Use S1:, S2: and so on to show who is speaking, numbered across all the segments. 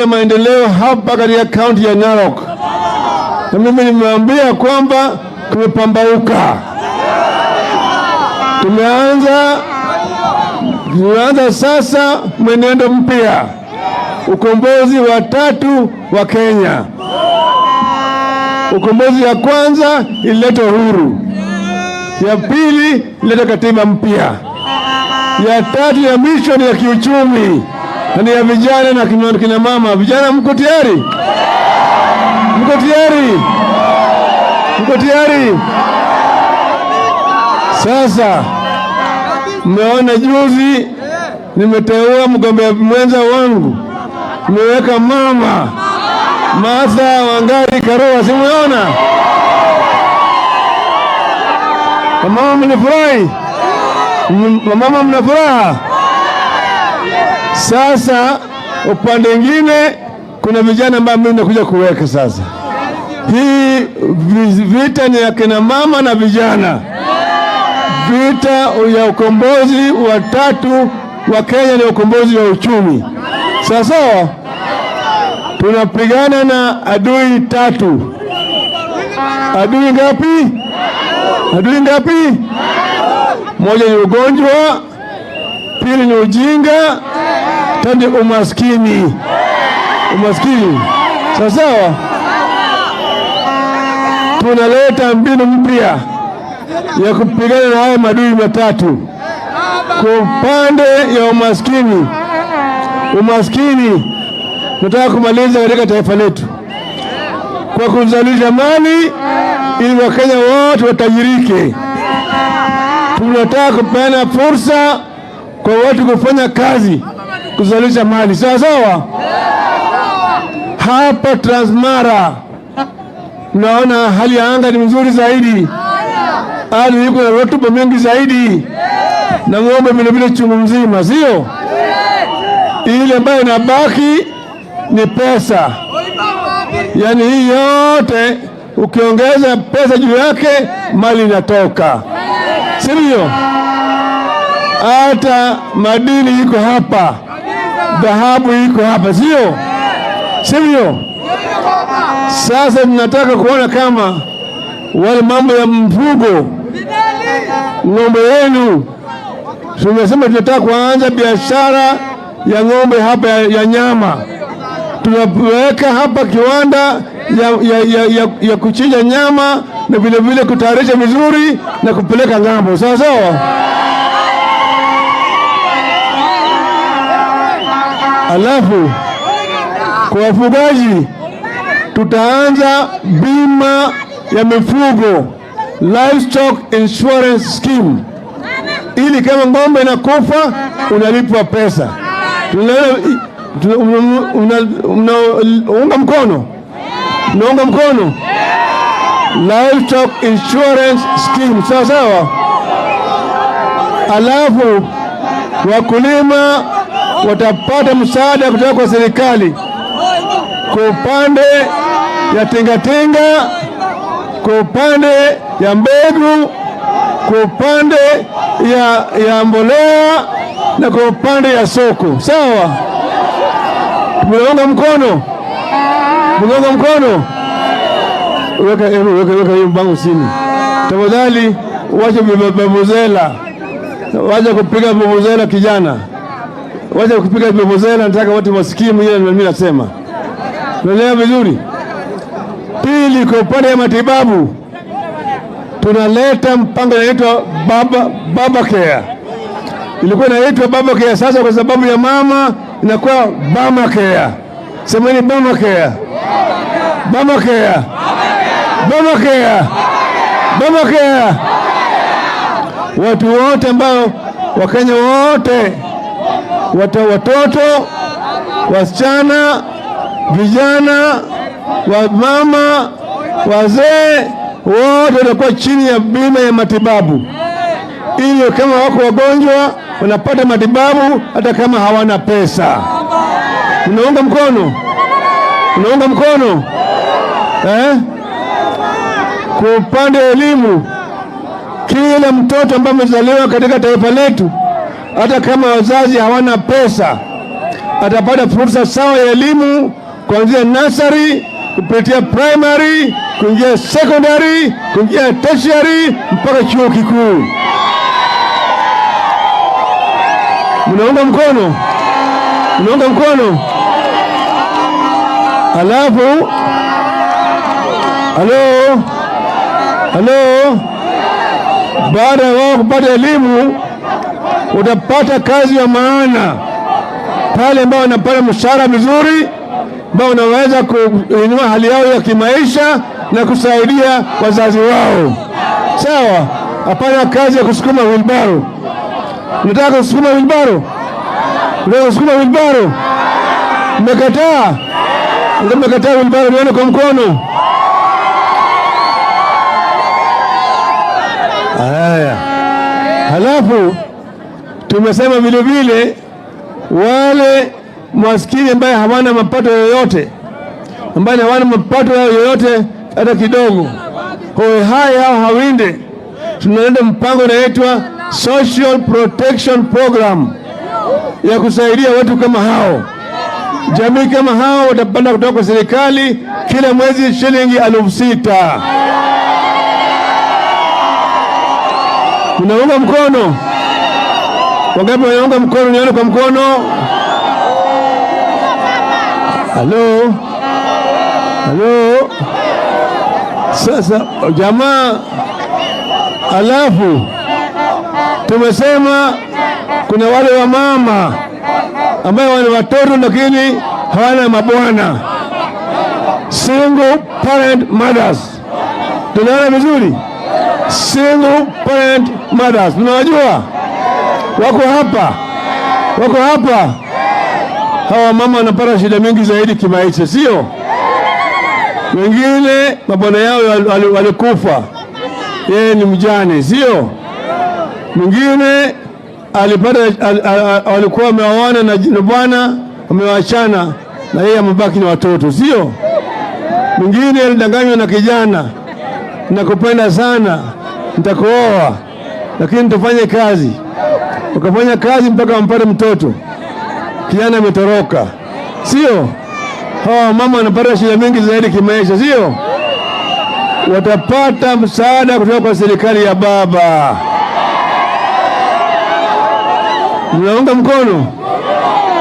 S1: Maendeleo hapa katika kaunti ya Narok, na mimi nimeambia kwamba kumepambauka. Tumeanza sasa mwenendo mpya, ukombozi wa tatu wa Kenya. Ukombozi ya kwanza ilileta uhuru, ya pili ilileta katiba mpya, ya tatu ya mwisho ni ya kiuchumi na ni ya vijana na kina mama. Vijana, mko tayari? Mko tayari? Mko tayari? Sasa mmeona juzi nimeteua mgombea mwenza wangu, nimeweka mama Martha Wangari Karua, si mmeona? Wamama mnafurahi? Wamama mna furaha? Sasa upande mwingine kuna vijana ambao mimi nakuja kuweka sasa. Hii vita ni ya kina mama na vijana. Vita ya ukombozi wa tatu wa Kenya ni ukombozi wa uchumi. Sasa tunapigana na adui tatu. Adui ngapi? Adui ngapi? Moja ni ugonjwa, pili ni ujinga, tatu ni umaskini. Umaskini. Sawa sawa. Tunaleta mbinu mpya ya kupigana na haya madui matatu. Kwa upande ya umaskini, umaskini tunataka kumaliza katika taifa letu kwa kuzalisha mali ili Wakenya wote watajirike. Tunataka kupeana fursa kwa watu kufanya kazi, kuzalisha mali, sawa sawa. Hapa Transmara naona hali ya anga ni nzuri zaidi, ardhi iko na rutuba mingi zaidi, na ng'ombe vilevile chungu mzima, sio? Ile ambayo inabaki ni pesa. Yaani hii yote ukiongeza pesa juu yake, mali inatoka, sivyo? Hata madini iko hapa, dhahabu iko hapa, sio sivyo? Sasa tunataka kuona kama wale mambo ya mfugo, ng'ombe yenu, tumesema tunataka kuanza biashara ya ng'ombe hapa ya nyama. Tunaweka hapa kiwanda ya kuchinja nyama na vile vile kutayarisha vizuri na kupeleka ng'ambo, sawa sawa. Alafu kwa wafugaji tutaanza bima ya mifugo, livestock insurance scheme, ili kama ng'ombe inakufa unalipwa pesa. Unaunga mkono? Unaunga mkono livestock insurance scheme, sawa sawa. Alafu wakulima watapata msaada kutoka kwa serikali kwa upande ya tingatinga, kwa upande ya mbegu, kwa upande ya mbolea na kwa upande ya soko. Sawa, tumeunga mkono, tumeunga mkono. Weka weka weka hiyo bango chini tafadhali, wache vuvuzela, wacha kupiga vuvuzela kijana, wacha kupiga vuvuzela. Nataka watu wasikie mimi nasema, tunaelewa vizuri. Pili, kwa upande ya matibabu tunaleta mpango inaitwa Baba Care. Ilikuwa inaitwa Baba Care, sasa kwa sababu ya mama inakuwa Bama Care. Semeni Bama Care, Bama Care, Bama Care, Bama Care. Watu wote ambao, Wakenya wote, watoto, wasichana, vijana, wamama, wazee, wote watakuwa chini ya bima ya matibabu, ili kama wako wagonjwa wanapata matibabu hata kama hawana pesa. Unaunga mkono? Unaunga mkono eh? Kwa upande wa elimu, kila mtoto ambaye amezaliwa katika taifa letu, hata kama wazazi hawana pesa, atapata fursa sawa ya elimu kuanzia nursery kupitia primary, kuingia secondary, kuingia tertiary mpaka chuo kikuu. Mnaunga mkono? Mnaunga mkono? Alafu halo halo, baada ya wao kupata elimu, utapata kazi ya maana pale ambao wanapata mshahara mzuri, ambao unaweza kuinua hali yao ya kimaisha na kusaidia wazazi wao. Sawa? Hapana kazi ya kusukuma wheelbarrow. Unataka kusukuma wheelbarrow? Unataka kusukuma wheelbarrow? Mmekataa? Mmekataa wheelbarrow, nione kwa mkono. Haya, halafu tumesema vile vile wale maskini ambaye hawana mapato yoyote, ambaye hawana mapato yoyote hata kidogo, hohehahe au hawinde, tunaleta mpango unaitwa Social Protection Program ya kusaidia watu kama hao. Jamii kama hao watapata kutoka kwa serikali kila mwezi shilingi 6,000. Unaunga mkono? Wangapi wanaunga mkono? Nione kwa mkono. Halo, halo. Sasa jamaa, alafu tumesema kuna wale wa mama ambayo wana watoto lakini hawana mabwana, single parent mothers. Tunaona vizuri, single parent mothers, tunawajua, wako hapa, wako hapa. Hawa mama wanapata shida mingi zaidi kimaisha, sio? Wengine mabwana yao walikufa, yeye ni mjane, sio? Mwingine alipata walikuwa wameoana na bwana wamewachana, na yeye amebaki na watoto, sio? Mwingine alidanganywa na kijana, nakupenda sana, nitakuoa, lakini tufanye kazi. Wakafanya kazi mpaka wampate mtoto, kijana ametoroka, sio? Hawa mama wanapata shida mingi zaidi kimaisha, sio? Watapata msaada kutoka kwa serikali ya baba. Mnaunga mkono?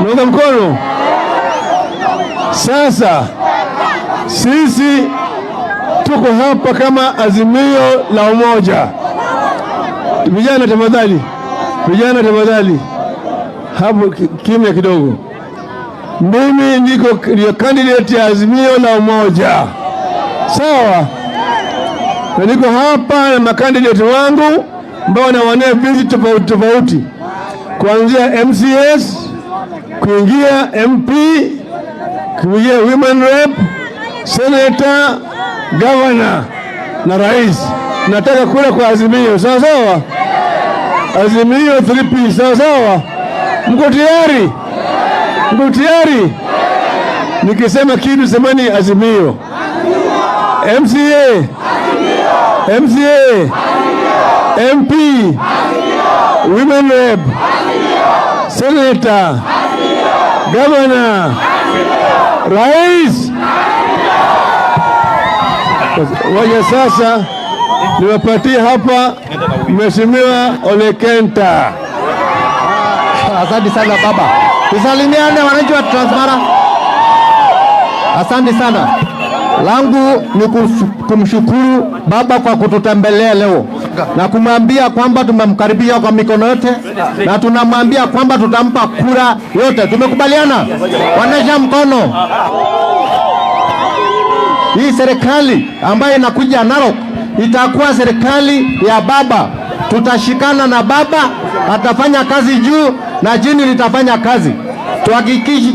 S1: Mnaunga mkono? Sasa sisi tuko hapa kama Azimio la Umoja. Vijana tafadhali, vijana tafadhali, hapo kimya kidogo. Mimi niko ndio candidate ya Azimio la Umoja, sawa? Na niko hapa na makandidate wangu ambao wanawania viti tofauti tofauti, kuanzia MCS kuingia MP, kuingia women rep, senator, governor na rais. Nataka kura kwa Azimio, sawa sawa? Azimio 3P, sawa sawa? Mko tayari? Mko tayari? Nikisema kitu semeni Azimio. MCA, MCA, MP, women rep, senator, governor, rais. Waja sasa niwapatie hapa Mheshimiwa Ole Kenta.
S2: Asante sana baba. Tusalimiane wananchi wa Transmara. Asante sana. Langu ni kumshukuru baba kwa kututembelea leo na kumwambia kwamba tumemkaribia kwa mikono yote na tunamwambia kwamba tutampa kura yote. Tumekubaliana? Wanesha mkono. Hii serikali ambayo inakuja Narok itakuwa serikali ya baba. Tutashikana na baba, atafanya kazi juu na chini litafanya kazi.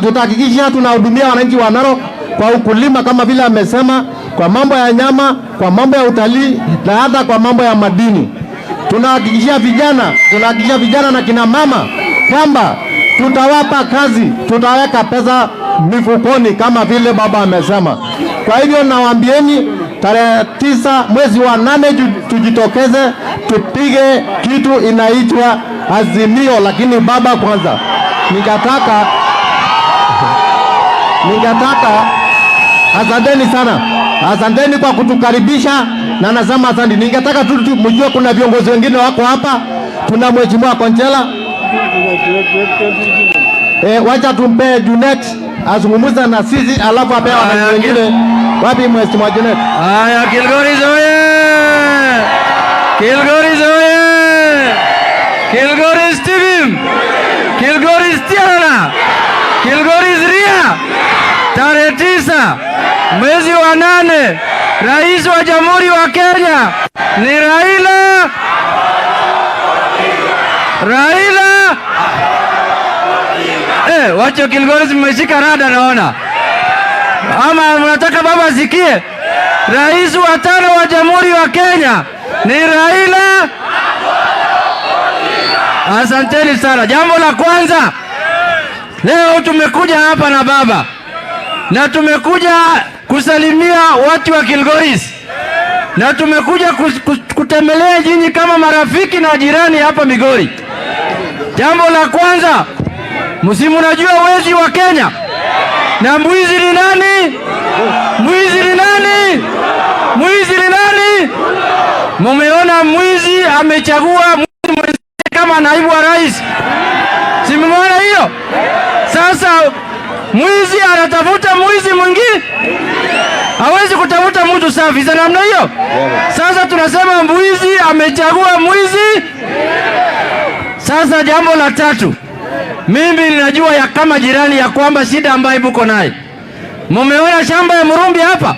S2: Tutahakikisha tunahudumia wananchi wa Narok kwa ukulima kama vile amesema, kwa mambo ya nyama, kwa mambo ya utalii na hata kwa mambo ya madini. Tunahakikishia vijana na kina mama kwamba tutawapa kazi, tutaweka pesa mifukoni kama vile baba amesema. Kwa hivyo nawaambieni tarehe 9 mwezi wa 8 tujitokeze tupige kitu inaitwa Azimio, lakini baba kwanza. Ningetaka Ningetaka, asanteni sana, asanteni kwa kutukaribisha na nasema asante. Ningetaka tu mjue kuna viongozi wengine wako hapa. Tuna Mheshimiwa Konchela. Wacha tumpe Junet azungumza na sisi, alafu apewe wananchi wengine. Wapi Mheshimiwa Junet?
S3: Haya, Kilgoris oye! Kilgoris oye! Kilgoris Tibim! Kilgoris Tiarara! Kilgoris Ria! Tarehe 9 mwezi wa 8, Rais wa Jamhuri wa Kenya ni Raila Raila. Wacho Kilgoris mmeshika rada naona. Ama mnataka baba asikie? Rais wa 5 wa Jamhuri wa Kenya ni Raila. Asanteni sana. Jambo la kwanza, leo tumekuja hapa na baba na tumekuja kusalimia watu wa Kilgoris na tumekuja kutembelea nyinyi kama marafiki na jirani hapa Migori. Jambo la kwanza, msimu najua wezi wa Kenya na mwizi ni nani? Mwizi ni nani? Mwizi ni nani? Mumeona mwizi amechagua mwizi mwenzie kama naibu wa rais, si mmeona hiyo? Sasa mwizi anatafuta mwizi mwingine, hawezi kutafuta mtu safi za namna hiyo. Sasa tunasema mwizi amechagua mwizi. Sasa jambo la tatu, mimi ninajua ya kama jirani ya kwamba shida ambayo mko naye. Mumeona shamba ya Murumbi hapa?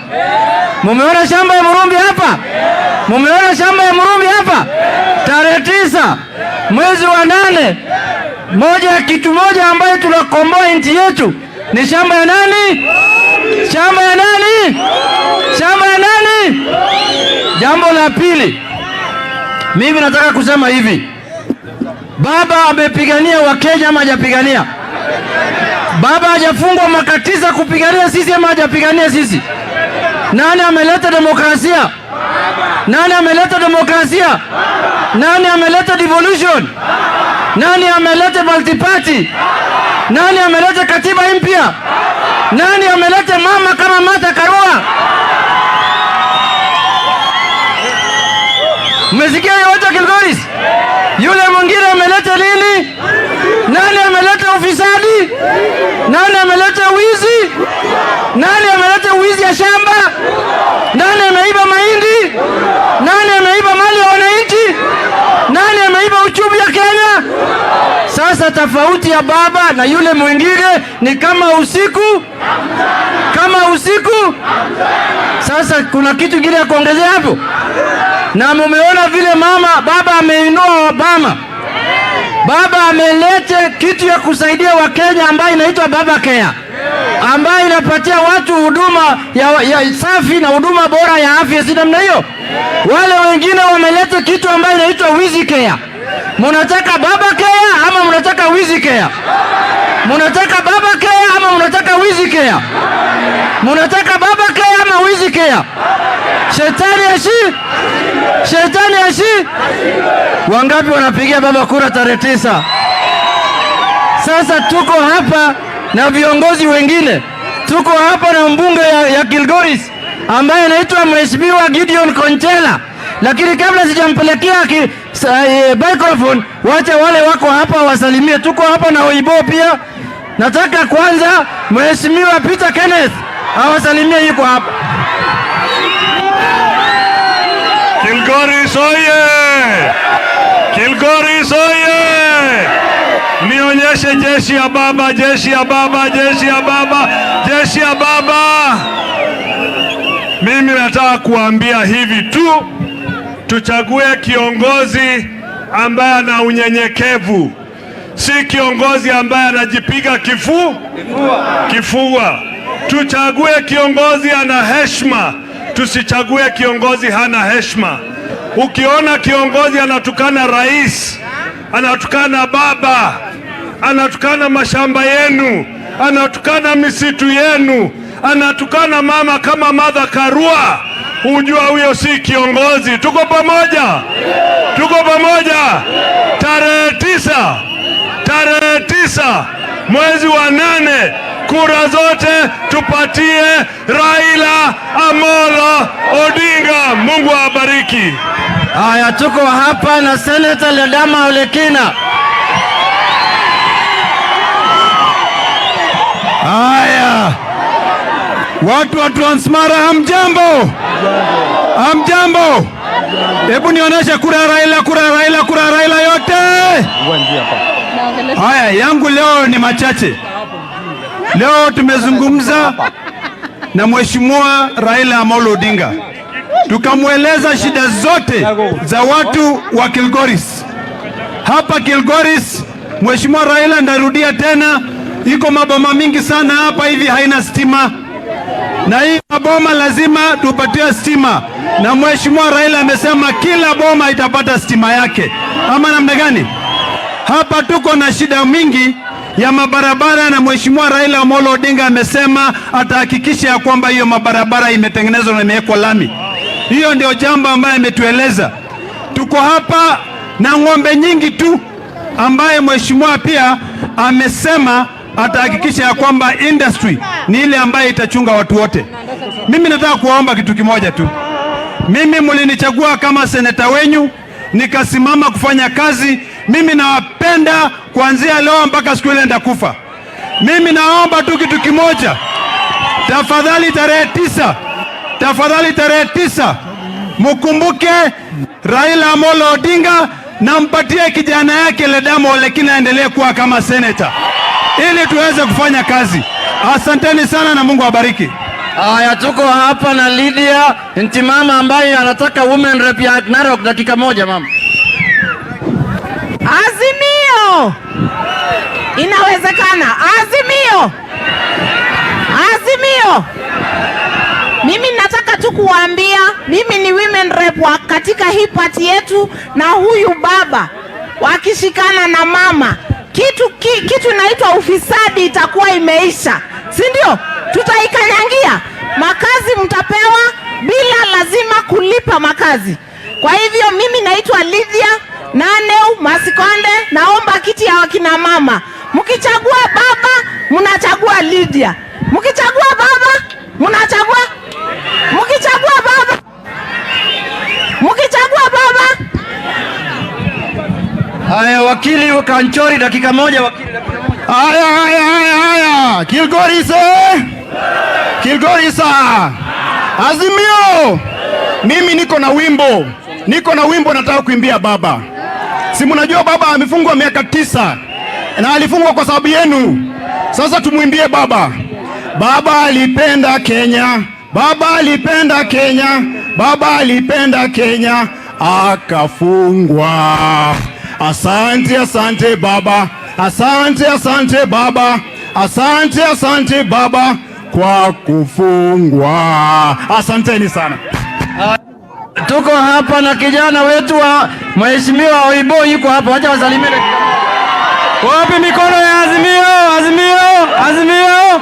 S3: Mumeona shamba ya Murumbi hapa? Mumeona shamba ya Murumbi hapa? Tarehe 9 mwezi wa 8, moja kitu moja ambayo tunakomboa nchi yetu ni shamba ya nani? Shamba ya nani? Shamba ya nani? Jambo la pili, mimi nataka kusema hivi. Baba amepigania Wakenya ama hajapigania? Baba hajafungwa mwaka 9 kupigania sisi ama hajapigania sisi? Nani ameleta demokrasia? Nani ameleta demokrasia? Nani ameleta devolution? Nani ameleta multi-party? Nani ameleta katiba mpya? Nani ameleta mama kama Martha Karua? Mmesikia hiyo watu wa Kilgoris? Yule mwingine ameleta nini? Nani ameleta ufisadi? Nani ameleta wizi? Nani ameleta wizi ya shamba? Nani ameiba mahindi? Nani ameiba mali ya wananchi? Nani ameiba uchumi ya Kenya? Sasa tofauti ya baba na yule mwingine ni kama usiku, kama usiku. Sasa kuna kitu kingine ya kuongezea hapo? Na mumeona vile mama baba ameinua Obama. Baba ameleta kitu ya kusaidia Wakenya ambayo inaitwa Baba Care, ambayo inapatia watu huduma ya safi na huduma bora ya afya, si namna hiyo? Wale wengine wameleta kitu ambayo inaitwa Wizi Care. Mnataka Baba Care ama mnataka Wizi Care? Mnataka Baba Care ama mnataka Wizi Care? Mnataka Baba Care ama Wizi Care? Shetani ashi? Shetani ashi? Wangapi wanapigia baba kura tarehe 9? Sasa tuko hapa na viongozi wengine. Tuko hapa na mbunge ya Kilgoris ambaye anaitwa Mheshimiwa Gideon Konchela. Lakini kabla sijampelekea microphone, wacha wale wako hapa wasalimie. Tuko hapa na Oibo pia. Nataka kwanza Mheshimiwa Peter Kenneth awasalimie, yuko hapa.
S4: Kilgoris oye! Kilgoris oye! Nionyeshe jeshi ya baba, jeshi ya baba, jeshi ya baba, jeshi ya baba. Mimi nataka kuambia hivi tu, tuchague kiongozi ambaye ana unyenyekevu, si kiongozi ambaye anajipiga kifua. Tuchague kiongozi ana heshima, tusichague kiongozi hana heshima. Ukiona kiongozi anatukana rais, anatukana baba, anatukana mashamba yenu, anatukana misitu yenu, anatukana mama kama Martha Karua, hujua huyo si kiongozi. Tuko pamoja? Tuko pamoja? Tarehe 9, tarehe 9 mwezi wa 8, Kura zote tupatie Raila Amolo Odinga. Mungu awabariki.
S3: Haya, tuko hapa na Senator Ledama Olekina.
S1: Haya, watu wa Transmara, hamjambo? Hamjambo? Hebu nionyeshe kura ya Raila, kura ya Raila, kura ya Raila yote. Haya, yangu leo ni machache. Leo tumezungumza na Mheshimiwa Raila Amolo Odinga, tukamweleza shida zote za watu wa Kilgoris. Hapa Kilgoris, Mheshimiwa Raila, ndarudia tena, iko maboma mingi sana hapa hivi haina stima, na hii maboma lazima tupatie stima, na Mheshimiwa Raila amesema kila boma itapata stima yake, ama namna gani? Hapa tuko na shida mingi ya mabarabara, na Mheshimiwa Raila Amolo Odinga amesema atahakikisha ya kwamba hiyo mabarabara imetengenezwa na imewekwa lami. Hiyo ndio jambo ambayo ametueleza. Tuko hapa na ng'ombe nyingi tu ambaye mheshimiwa pia amesema atahakikisha ya kwamba industry ni ile ambayo itachunga watu wote. Mimi nataka kuwaomba kitu kimoja tu. Mimi mlinichagua kama seneta wenyu, nikasimama kufanya kazi. Mimi nawapenda kuanzia leo mpaka siku ile nitakufa. Mimi naomba tu kitu kimoja, tafadhali, tarehe 9, tafadhali, tarehe 9 mkumbuke Raila Amolo Odinga na mpatie kijana yake Ledama Olekina aendelee kuwa kama seneta ili tuweze kufanya kazi. Asanteni sana na Mungu awabariki.
S3: Haya, tuko hapa na Lydia Ntimama ambaye anataka women rep ya Narok. Dakika moja, mama.
S5: Azimio! Inawezekana. Azimio! Azimio! Mimi nataka tu kuwaambia, mimi ni women rep wa katika hii party yetu, na huyu baba wakishikana na mama, kitu inaitwa ufisadi itakuwa imeisha, si ndio? Tutaikanyangia. Makazi mtapewa bila lazima kulipa makazi. Kwa hivyo mimi naitwa Lydia Naneu Masikonde, naomba kiti ya wakina mama. Mkichagua baba, mnachagua Lydia. Mkichagua baba, mnachagua, mkichagua baba, mkichagua baba.
S3: Haya, wakili Kanchori, dakika moja, wakili, dakika moja.
S2: Haya, haya, haya, haya. Kilgoris, eh? Kilgoris, ah. Azimio. Mimi niko na wimbo, niko na wimbo nataka kuimbia baba. Si mnajua baba amefungwa miaka 9 na alifungwa kwa sababu yenu. Sasa tumwimbie baba. Baba alipenda Kenya, baba alipenda Kenya, baba alipenda Kenya akafungwa. Asante, asante baba, asante, asante baba, asante, asante baba kwa kufungwa. Asanteni sana.
S3: Tuko hapa na kijana wetu wa Mheshimiwa Oibo yuko hapa, wacha wasalimie.
S6: Wapi mikono ya Azimio? Azimio! Azimio!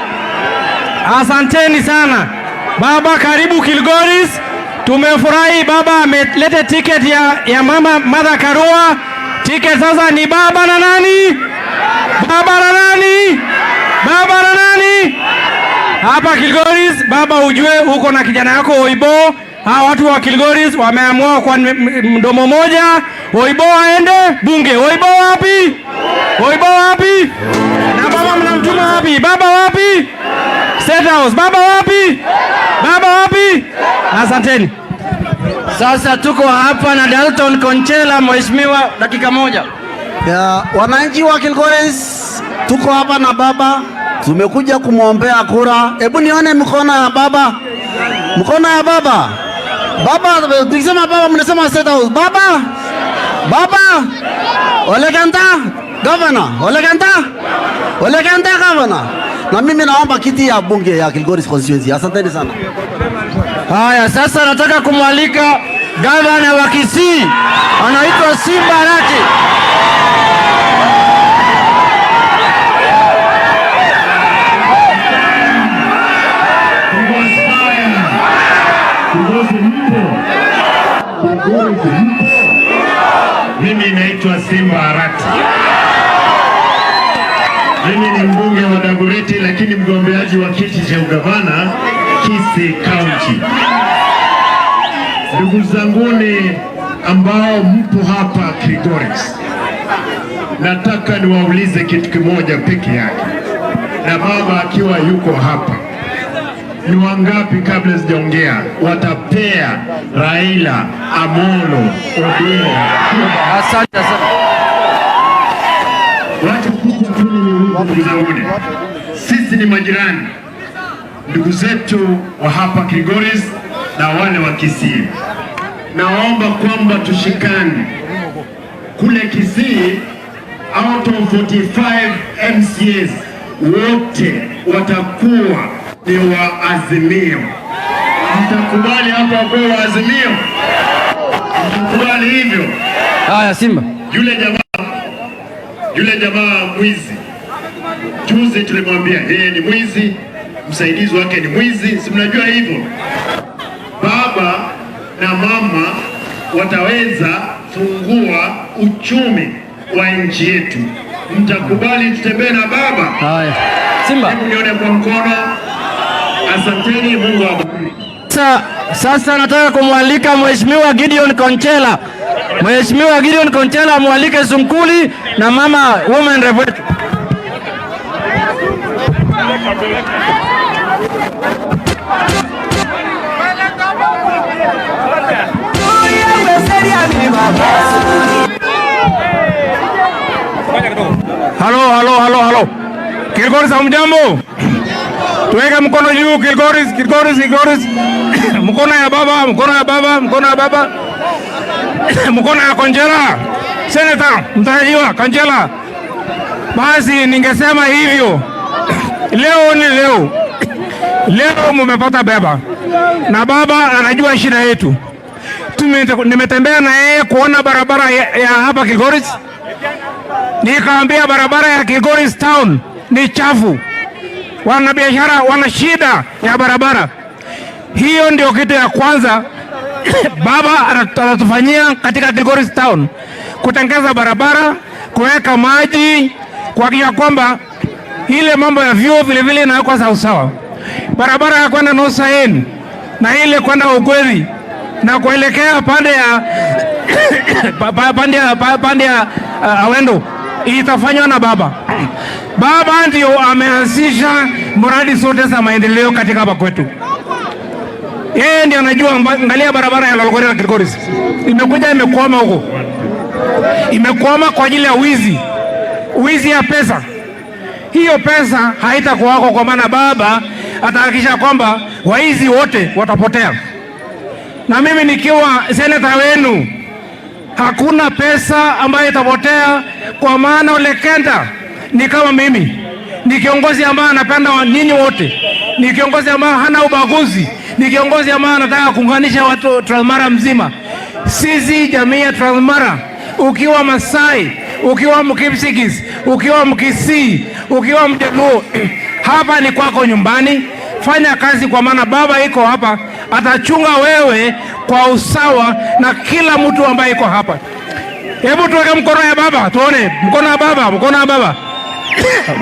S6: Asanteni sana baba, karibu Kilgoris. Tumefurahi baba ameleta ticket ya mama Martha Karua. Ticket sasa ni baba na nani? Baba na nani? Baba na nani? Hapa Kilgoris, baba, ujue uko na kijana yako Oibo. Hawa watu wa Kilgoris wameamua kwa mdomo moja, Oibo aende bunge. Oibo wapi? Oibo wapi? Na baba mnamtuma wapi? Baba wapi? State House. Baba wapi? Baba wapi? Asanteni.
S3: Sasa tuko hapa na Dalton Konchela, mheshimiwa, dakika moja.
S7: Ya, wananchi wa Kilgoris, tuko hapa na baba, tumekuja kumwombea kura. Hebu nione mkono ya baba, mkono ya baba. Baba, tukisema baba mnasema State House. Baba, baba, Ole Kenta governor, Ole Kenta, Ole Kenta governor. Na mimi naomba kiti ya bunge ya Kilgoris constituency. Asanteni sana.
S3: Haya, sasa nataka kumwalika gavana wa Kisii, anaitwa Simba Arati.
S8: Mimi naitwa Simba Arati. Mimi ni mbunge wa Dagoretti lakini Mimi ni mgombeaji wa kiti cha ugavana Kisii County. Ndugu zanguni ambao mpo hapa Kilgoris, nataka niwaulize kitu kimoja peke yake, na baba akiwa yuko hapa, ni wangapi, kabla sijaongea, watapea Raila Amolo Odinga?
S3: Asante sana.
S8: Wacha ndugu zanguni, sisi ni majirani, ndugu zetu wa hapa Kilgoris na wale wa Kisii. Naomba kwamba tushikane kule Kisii, out of 45 MCAs wote watakuwa ni wa Azimio. Mtakubali hapa kuwa wa Azimio? Mtakubali hivyo?
S3: Haya, Simba.
S8: Yule jamaa mwizi, juzi tulimwambia yeye ni mwizi, msaidizi wake ni mwizi, si mnajua hivyo? Baba na mama wataweza fungua uchumi wa nchi yetu. Mtakubali tutembee na baba?
S3: Haya. Simba.
S8: Hebu nione kwa mkono. Asanteni, Mungu awabariki.
S3: Sasa nataka kumwalika Mheshimiwa Gideon Konchela. Mheshimiwa Gideon Konchela amwalike Sunkuli na mama woman rep wetu.
S4: Halo, halo, halo, halo. Kilgoris, hamjambo? Tuweke mkono juu. Kilgoris, Kilgoris, Kilgoris. Mkono ya baba, mkono ya baba, mkono ya baba. Mkono ya Konjela. Senator mtarajiwa Konjela. Basi ningesema hivyo. Leo ni leo. Leo mumepata baba. Na baba anajua shida yetu. Nimetembea na yeye kuona barabara ya hapa Kilgoris. Nikaambia barabara ya Kilgoris town ni chafu, wanabiashara wana shida ya barabara. Hiyo ndio kitu ya kwanza baba anatufanyia katika Kilgoris town, kutengeza barabara, kuweka maji, kuhakikisha kwamba ile mambo ya vyuo vile vile inawekwa sawasawa, barabara ya kwenda Nosaen na ile kwenda Ugweri na kuelekea pande ya Awendo itafanywa na baba. Baba ndio ameanzisha mradi zote za maendeleo katika hapa kwetu. Yeye ndio anajua. Angalia barabara ya Lolgori na Kilgoris imekuja imekwama huko, imekwama kwa ajili ya wizi, wizi ya pesa. Hiyo pesa haitakuwako kwa maana baba atahakikisha kwamba waizi wote watapotea. Na mimi nikiwa seneta wenu, hakuna pesa ambayo itapotea, kwa maana Ole Kenta ni kama mimi, ni kiongozi ambaye anapenda nyinyi wote, ni kiongozi ambaye hana ubaguzi, ni kiongozi ambaye anataka kuunganisha watu Transmara mzima. Sisi jamii ya Transmara, ukiwa Masai, ukiwa Mkipsigis, ukiwa Mkisii, ukiwa Mjaluo, hapa ni kwako nyumbani. Fanya kazi, kwa maana baba iko hapa, atachunga wewe kwa usawa na kila mtu ambaye iko hapa. Hebu tuweke mkono ya baba tuone, mkono wa baba, mkono wa baba.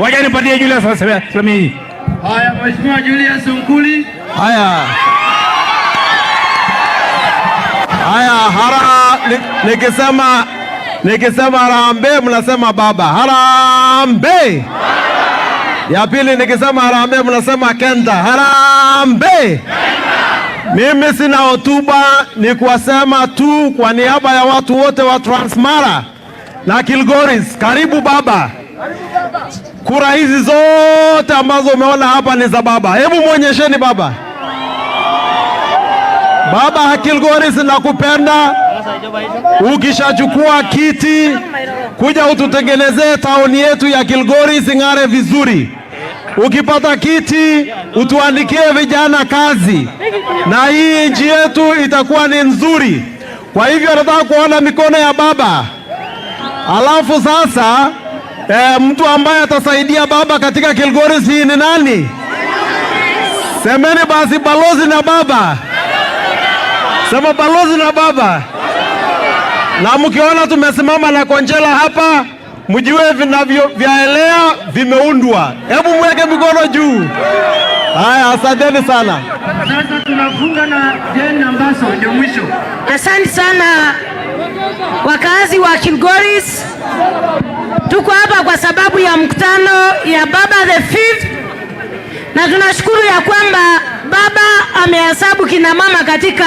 S4: Wacha nipatie Julius salamia hii.
S3: Haya, Mheshimiwa Julius Sunkuli.
S2: Haya. Haya, nikisema harambee mnasema baba. Harambee. Ya pili nikisema harambee mnasema Kenta. Harambee. Mimi sina hotuba, ni kuwasema tu kwa niaba ya watu wote wa Transmara na Kilgoris, karibu baba. Kura hizi zote ambazo umeona hapa ni za baba. Hebu mwonyesheni baba. Baba Kilgoris, nakupenda. Ukishachukua kiti kuja ututengenezee tauni yetu ya Kilgoris ing'are vizuri. Ukipata kiti utuandikie vijana kazi, na hii nchi yetu itakuwa ni nzuri. Kwa hivyo nataka kuona mikono ya baba. Alafu sasa mtu ambaye atasaidia baba katika Kilgoris hii ni nani? Semeni basi, balozi na baba. Sema balozi na baba. Na mkiona tumesimama na Konjela hapa,
S6: Mjue vinavyo vyaelea vimeundwa. Hebu mweke mikono juu. Haya, asanteni sana.
S9: Sasa tunafunga na Jane Nambaso ndio mwisho.
S5: Asante sana wakazi wa Kilgoris. Tuko hapa kwa sababu ya mkutano ya Baba the Fifth, na tunashukuru ya kwamba baba amehesabu kina mama katika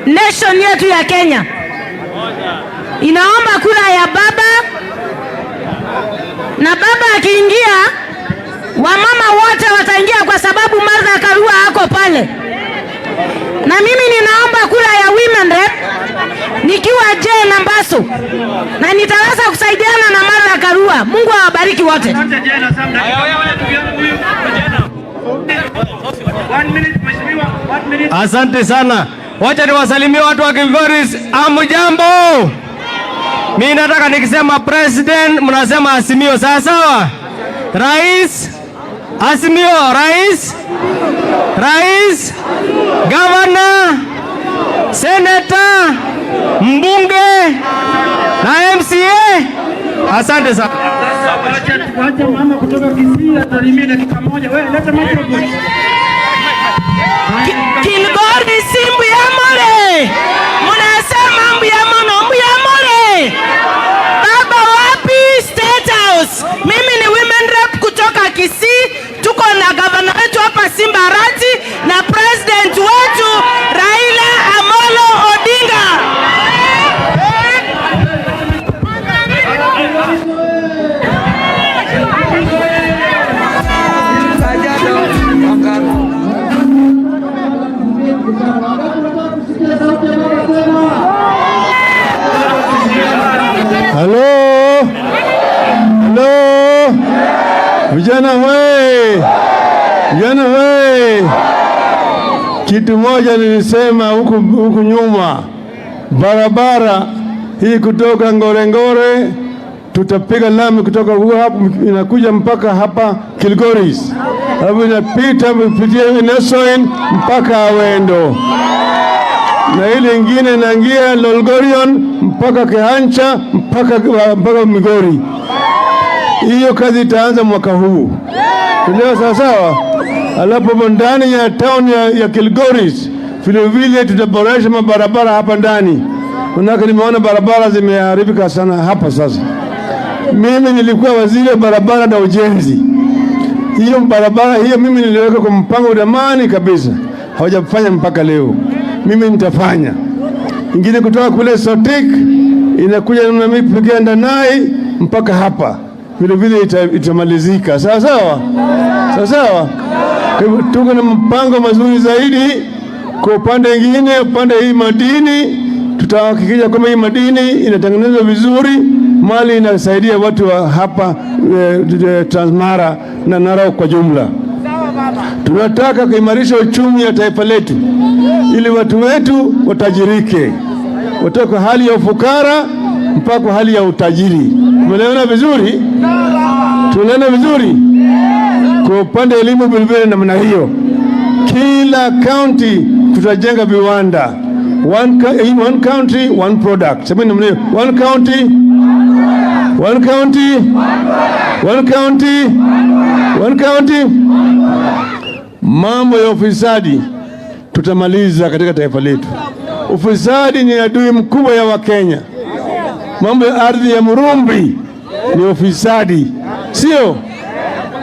S5: nation yetu ya Kenya. Inaomba kura ya baba, na baba akiingia, wamama wote wataingia, kwa sababu Martha Karua ako pale. Na mimi ninaomba kura ya women rep nikiwa Jane Nambaso, na nitaweza kusaidiana na Martha Karua. Mungu awabariki wote.
S9: Asante Jane, asante. One minute, mheshimiwa, one minute.
S6: Asante sana. Wacha niwasalimie watu wa Kilgoris. Amujambo. Mimi nataka nikisema president mnasema Azimio, sawa sawa? Rais Azimio, rais, rais, governor, senator, mbunge na MCA. Asante sana.
S9: Wacha mama kutoka Kisii asalimie dakika moja. Wewe leta microphone.
S5: Kilgoris mbuyamore, munasema mbuyamono, mbuyamore. Baba wapi State House? Mimi ni women rep kutoka Kisii. Tuko na gavana wetu hapa Simba Arati na president wetu Raila Amolo Odinga.
S1: Halo, halo, vijana we, vijana we, kitu moja nilisema huku nyuma, barabara hii kutoka Ngorengore tutapiga lami kutoka huko hapo inakuja mpaka hapa Kilgoris, alafu inapita kupitia Enesoin mpaka Awendo na ile ingine inaingia Lolgorion mpaka Kehancha mpaka Migori. Hiyo kazi itaanza mwaka huu, tuelewa sawa sawa. Alafu hapo ndani ya town ya Kilgoris vile vile tutaboresha mabarabara hapa ndani, manake nimeona barabara zimeharibika sana hapa sasa. Mimi nilikuwa waziri wa barabara na ujenzi. Hiyo barabara hiyo mimi niliweka kwa mpango zamani kabisa, hawajafanya mpaka leo. Mimi nitafanya ingine kutoka kule Sotik inakuja namna mimi kupigia Ndanai mpaka hapa vile vile itamalizika sawa sawa sawa sawa. Kwa hivyo tuko na mpango mazuri zaidi. Kwa upande mwingine, upande hii madini, tutahakikisha kwamba hii madini inatengenezwa vizuri, mali inasaidia watu wa hapa Transmara na Narok kwa jumla. Tunataka kuimarisha uchumi wa taifa letu ili watu wetu watajirike, watoke hali ya ufukara mpaka hali ya utajiri. Tumeelewana vizuri? Tunaelewana vizuri? Kwa upande wa elimu vilevile namna hiyo, kila county tutajenga viwanda. One country, one product. Sema namna hiyo. One county, one county, one county, one county. Mambo ya ufisadi tutamaliza katika taifa letu. Ufisadi ni adui mkubwa ya Wakenya. Mambo ya ardhi ya Murumbi ni ufisadi, sio?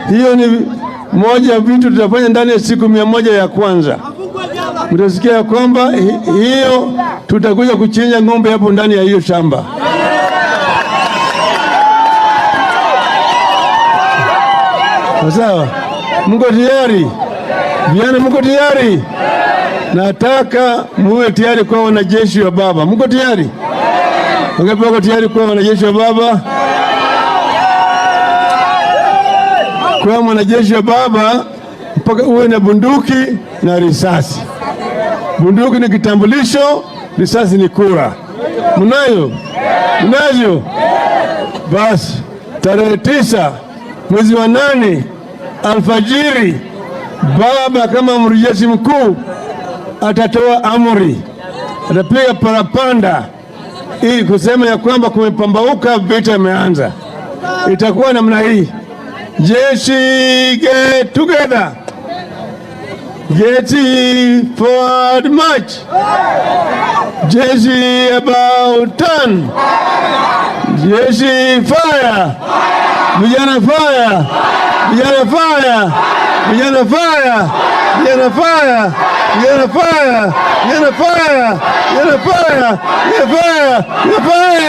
S1: Hiyo ni moja ya vitu tutafanya ndani ya siku 100 ya kwanza. Mtasikia kwamba hiyo tutakuja kuchinja ng'ombe hapo ndani ya hiyo shamba. Sawa? Mko tayari? Vijana mko tayari? Nataka muwe tayari kuwa wanajeshi wa baba. Mko tayari? Wangapi wako tayari kuwa wanajeshi wa baba? Kuwa mwanajeshi wa baba mpaka uwe na bunduki na risasi. Bunduki ni kitambulisho, risasi ni kura. Mnayo? Mnayo? Basi tarehe 9 mwezi wa 8 alfajiri, baba kama amiri jeshi mkuu atatoa amri, atapiga parapanda ili kusema ya kwamba kumepambauka, vita imeanza. Itakuwa namna hii: jeshi get together, jeshi forward march, jeshi about turn, jeshi fire, vijana fire, vijana fire, vijana fire, vijana fire, vijana fire, vijana fire, vijana fire, vijana fire, vijana fire.